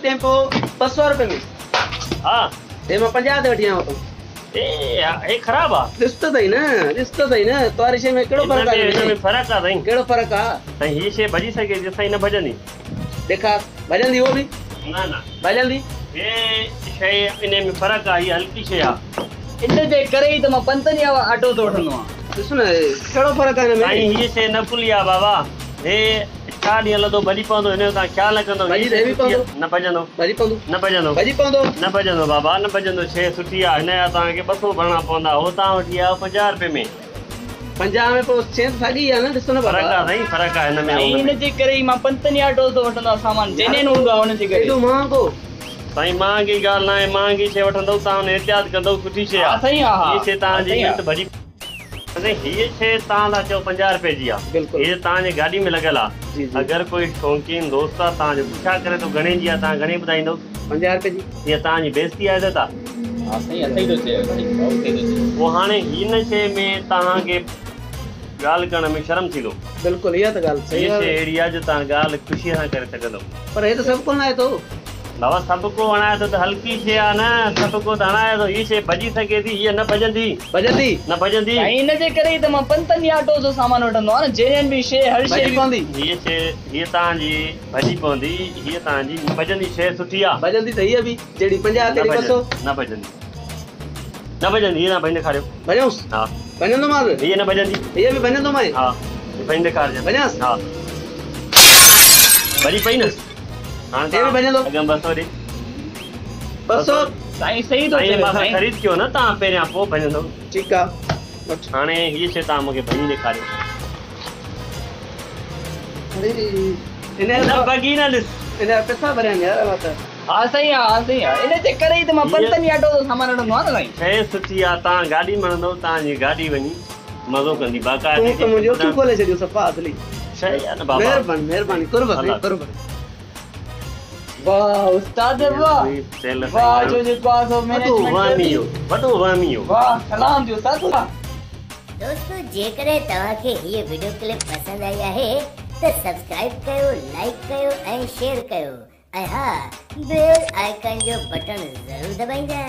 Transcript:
Tempo 200 رپئي ۾. ها. هي مان 50 تي وٺي آيو آهيان. اي هي خراب آ. ڏس ته سهي نه، ڏس ته سهي نه، تواري شيء ۾ ڪهڙو فرق آ؟ هن ۾ فرق آ سائين. ڪهڙو فرق آ؟ سائين هي شيء ڀڄي سگهي ٿي، سائين نه ڀڄندي. ڏيکار، ڀڄندي اهو به؟ نه نه. ڀڄندي؟ هي شيء ان ۾ فرق آ، هي هلڪي شيء آ. ان جي ڪري ئي ته مان پنتن جا آٽو ٿو وٺندو آهيان. ڏس نه ڪهڙو فرق آ هن ۾؟ سائين هيء شيء نقلي آ بابا. هي ڇا ڏينهن هلندو ڀڄي پوندو، هن جو توهان خيال نه ڪندو. ڀڄي ته هي به پوندو. نه ڀڄندو. ڀڄي پوندو. نه ڀڄندو. ڀڄي پوندو. نه ڀڄندو بابا نه ڀڄندو، شيء سٺي آ، هن جا توهان کي 200 ڀرڻا پوندا، هو توهان وٺي آيو 50 رپئي ۾. 50 ۾ پوء شيء ته ساڳي آ نه، ڏسو نه بابا. فرق آ سائين، فرق آ هن ۾ سائين هن ان جي ڪري ئي مان پنتن جا آٽو ٿو وٺندو آهيان، سامان جينين هوندو آ ان جي ڪري. ايڏو مهانگو. سائين مهانگي ڳالهه ناهي، مهانگي شيء وٺندؤ توهان ان احتياط ڪندؤ، سٺي شيء آ. ها سائين ها ها. هيء شيء توهان جي ها سائين منٽ ڀڄي سائين هيء شيء توهان ٿا چئو 50 رپئي جي آ. بلڪل. هيء توهان جي گاڏي ۾ لڳل آ. جي جي. اگر ڪوئي شوقين دوست آ توهان جو پڇا ڪري ٿو گهڻي جي آ، توهان گهڻي ٻڌائيندؤ؟ 50 رپئي جي. هيء توهان جي بيعزتي آ عزت آ؟ ها سائين ها صحيح ٿو چئي، صحيح ڀائو صحيح ٿو چئي. پوء هاڻي هن شيء ۾ توهان کي ڳالهه ڪرڻ ۾ شرم ٿيندو. بلڪل اها ته ڳالهه صحيح هيء آ. شيء اهڙي آ جو توهان ڳالهه خوشيء سان ڪري سگهندؤ. پر هي ته سڀ ڪو هڻائي ٿو. بابا سڀ ڪو هڻائي ٿو ته هلڪي شيء آ نه، سڀ ڪو ته هڻائي ٿو. هيء شيء ڀڄي سگهي ٿي، هيء نه ڀڄندي. ڀڄندي. نه ڀڄندي. سائين ان جي ڪري ئي ته مان پنتن جي آٽو جو سامان وٺندو آهيان نه، جينين به شيء هر شيء ڀڄي پوندي. هيء شيء، هيء توهان جي ڀڄي پوندي، هيء توهان جي نه ڀڄندي، شيء سٺي آ. ڀڄندي ته هيء به، جهڙي 50 تهڙي 200. نه ڀڄندي، نه ڀڄندي، هيء توهان ڀڃي ڏيکاريو. ڀڄونس؟ ها. ڀڃندومانس؟ هيء نه ڀڄندي. هيء به ڀڃندومانء؟ ها، هيء ڀڃي ڏيکارجان. ڀڃانس؟ ها. ڀڄي پئي نه. هاڻي هيء به ڀڄندو. اڳ ۾ 200 ڏي. 200. سائين صحيح ٿو سائين چوي مان کان سائين. خريد ڪيو نه توهان پهريان پوء ڀڃندو. ٺيڪ آ وٺ. هاڻي هيء شيء توهان مون کي ڀڃي ڏيکاريو. اڙي ان نه ڀڳي نه ڏس. ان جا پئسا ڀريا آهن يار مان ته. ها سائين ها ها سائين ها ان جي ڪري ئي ته مان پنتن جي آٽو جو سامان وٺندو آهيان نه سائين. شيء سٺي آ توهان گاڏي ۾ هڻندو توهان جي گاڏي وڃي مزو ڪندي باقاعدي تون ته منهنجون اکيون کولي ڇڏيون صفا اصلي. شيء آ نه بابا. مهرباني مهرباني قرب سائين قرب. واهه استاد واهه واهه جو جيڪو آ سو مئنيجمينٽ وڏو وهمي هو. واهه سلام ٿيو استاد واهه. دوستو جيڪڏهن توهان کي هيء وڊيو ڪلپ پسند آئي آهي ته سبسڪرائيب ڪيو، لائيڪ ڪيو ۽ شيئر ڪيو ۽ ها بيل آئيڪن جو بٽڻ ضرور دٻائيندا.